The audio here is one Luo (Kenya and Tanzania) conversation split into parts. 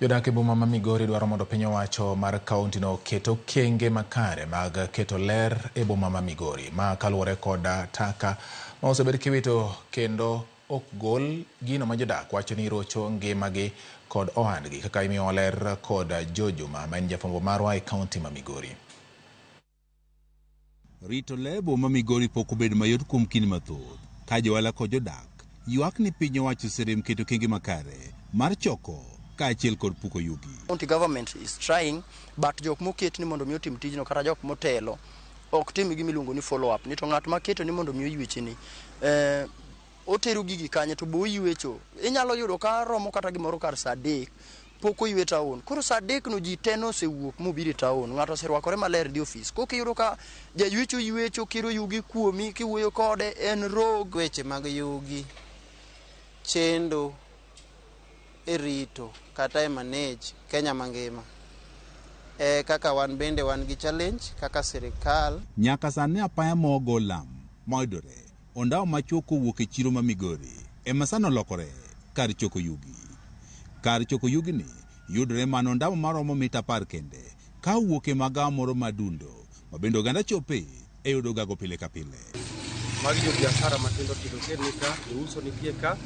Jodak e boma ma Migori dwaro mondo piny owacho mar kaontino oket okenge makare mag keto ler e boma ma Migori. Ma kaluwore kod taka ma osebed kiwito kendo ok gol gino ma jodak wacho ni rocho ngimagi kod ohandgi kaka imiyowa ler kod Joe Juma ma en jafwambo marwa e kaonti ma Migori. Rito ler e boma ma Migori pok obedo mayot kuom kinde mathoth ka johala kod jodak ywak ni piny owacho oserem keto okenge makare mar choko kaachiel kod puko yugi. County government is trying, but jok moket ni mondo mi otim tijno kata jok motelo ok tim gima iluongo ni follow up ni to ng'at maketo ni mondo mi oywecheni otero gigi kanye to bo oywecho. Inyalo yudo ka romo kata gimoro kar saa 3 pok oywe town. Koro saa 3 no ji te nosewuok mobiro e town, ng'ato oserwakore maler dhi ofis. Kok iyudo ka jaywecho ywecho kiro yugi kuomi kiwuoyo kode en rog. Weche mag yugi chendo e rito kata e manage Kenya mangima. Kaka wan bende wan gi challenge kaka sirikal. Nyaka sani apaya mogo lam mayudore ondawo machuok kowuok e chiro ma Migori ema sani olokore kar choko yugi. Kar choko yugini yudore mana ondamo maromo mita 10 kende ka owuok e magawa moro ma Dundo ma bende oganda chope e yudo gago pile ka pile. Magi jo biashara matindo tindo ker ni ka, jouso nitie ka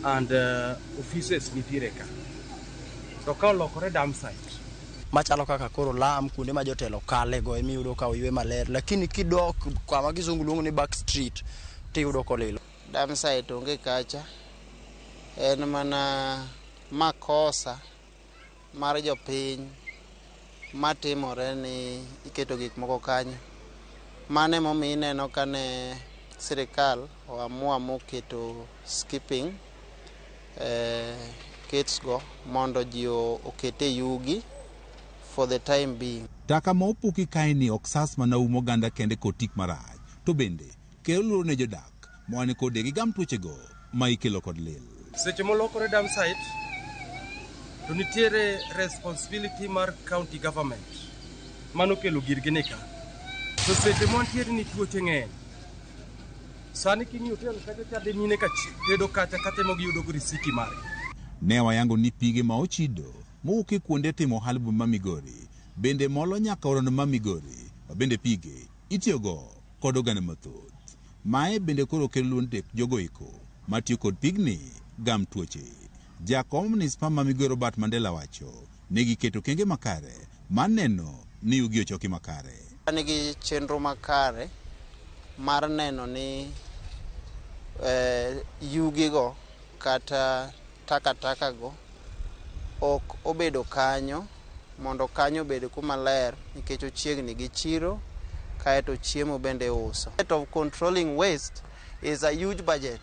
and offices nitiere ka. To ka olokore dump site. Machalo kaka koro lam kuonde ma jotelo kale go emiyudo ka oywe maler, lakini kidok kama kizungu luongo ni back street tiyudo kolil. Dump site onge kacha, en mana makosa mar jopiny matimore ni iketo gik moko kanyo. Mano emomiyo ineno kane sirikal oamua moketo skipping kits go mondo ji okete yugi for the time being. Taka ma opuki kaeni ok sas mana um oganda kende kod tik marach, to bende kelo luoro ne jodak ma kod gigam tuochego ma ikelo kod lil. Seche molokore dump site to nitiere responsibility mar county government mano kelo girgi ni ka. To seche mwantiere ni tuoche ng'eny. Sani king'iyo hotel kacha chande mine ka tedo kacha katemo giyudo go risiki margi. Ne wayango ni pige ma ochido mowuok e kuonde timo ohala boma ma Migori bende molo nyaka orono ma Migori ma bende pige itiyogo kod oganda mathoth. Mae bende koro kelo luoro ne jogo eko matiyo kod pigni gam tuoche. Jakom manispa ma Migori Robert Mandela wacho ni giketo okenge makare mar neno ni yugi ochoki makare. Wan gi chenro makare mar neno ni yugigo kata takataka go ok obedo kanyo mondo kanyo obed kuma ler nikech ochiegni gi chiro kaeto chiemo bende uso. Of controlling waste is a huge budget.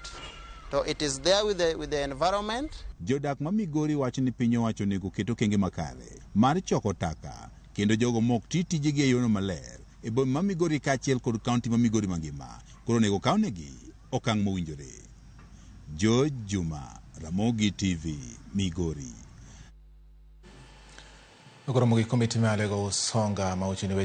So it is there with the environment. Jodak ma Migori wacho ni piny owacho onego oket okenge makare mar choko taka kendo jogo mok ti tijegi e yorno maler e boma ma Migori kaachiel kod kaonti ma Migori mangima koro onego okawnegi okang' mowinjore. George Juma, Ramogi TV, Migori. Koro mogik komiti malego Usonga ma ochuni